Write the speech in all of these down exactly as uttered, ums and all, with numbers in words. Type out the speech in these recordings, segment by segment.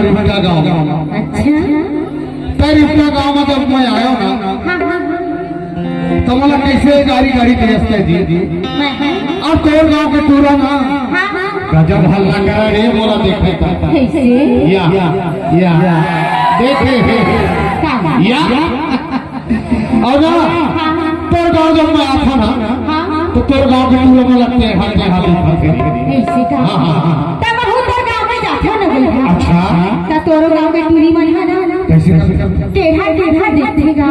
रिफ्टा गांव। अच्छा। त रिफ्टा गांव में जब मैं आयो ना, हाँ, हाँ, हाँ। त मोला कैसे गारी गारी देस ते जी। मैं, हाँ। अब तोर गांव के टूरा ना, हाँ, हाँ। गजब हल्ला करा रे, मोला देखे का। कैसे? या, या, देखे। का? या। अउ ना, हाँ, हाँ। तोर गांव जब मैं आथों ना, हाँ, हाँ। त तोर गांव के टूरा मन लगथे, हर के हाथ में फंसे। ऐसे का? हाँ, हाँ, हाँ। त महूं तोर गांव में जाथों ना भैया। अच्छा। त तोरो गांव के टूरी मन हा ना, कैसे, कैसे? टेढ़ा, टेढ़ा देखथे गा।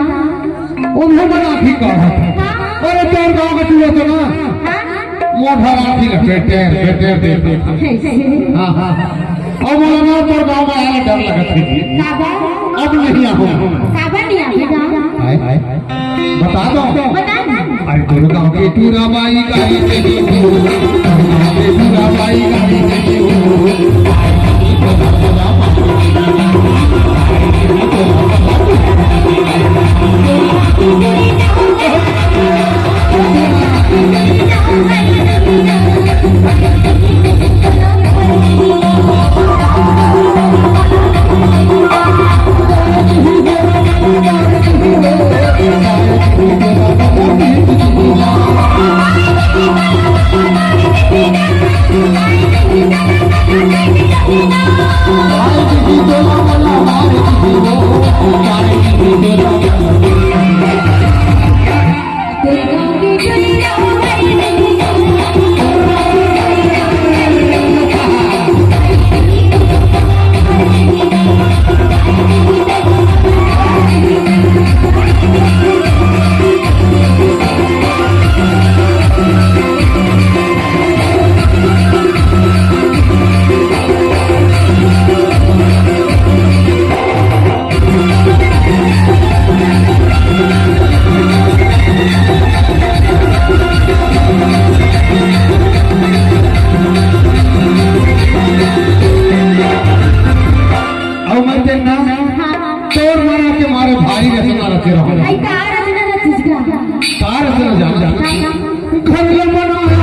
उन्हों मन आखिर का है? हाँ। अरे तोर गांव के टूरा तो ना, हाँ। मोटा राखी लगे, टेढ़, टेढ़ देखथे। कैसे? हाँ, हाँ। अब मोला ना तोर गांव में आए ला डर लगत हे जी। काबर? अब नहीं आऊं। काबर नहीं आबे गा? आए, आए। बता दो। बता ना। अरे तोर गांव के टूरा बाई गारी दे दे हो। टूरा बाई गारी दे दे हो। अउ मैं तेन ना, हाँ। तोर मरा के मारे भारी रचना रचे रहो। आई का रचना रचिस गा? का रचना जान, जान? हाँ। घर ले बनाया।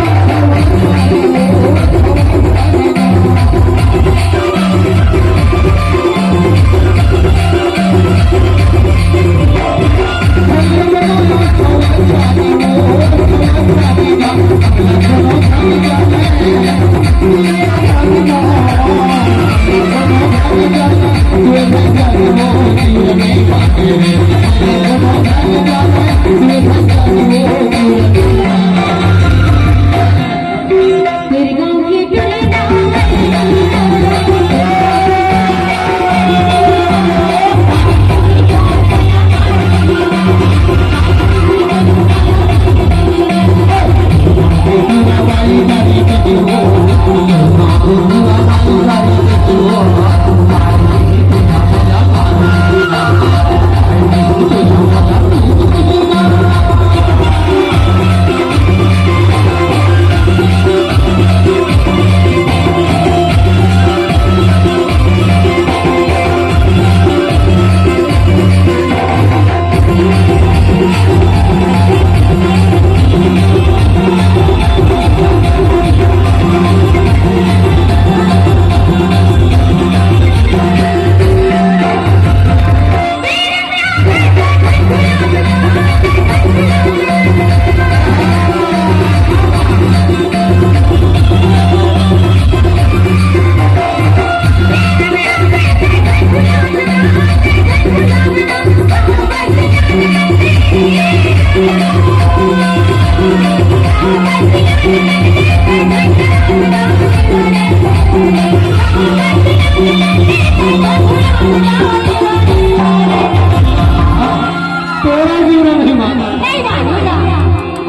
तोरा जीव नहीं माना। नहीं मानूंगा।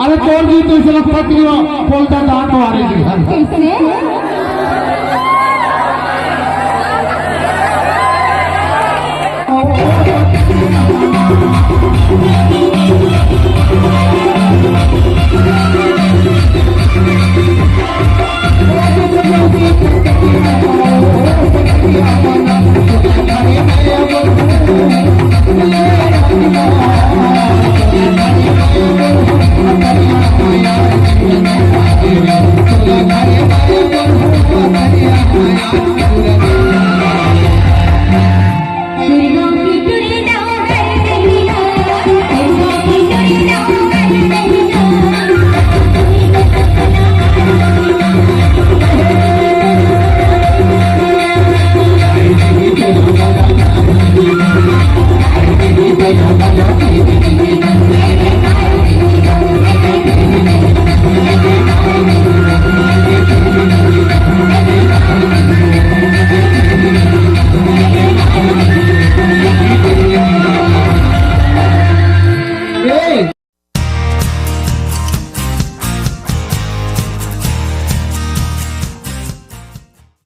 अरे तोर जीव तो इसे लगता कि वो बोलता दांत वारे जी। कैसे?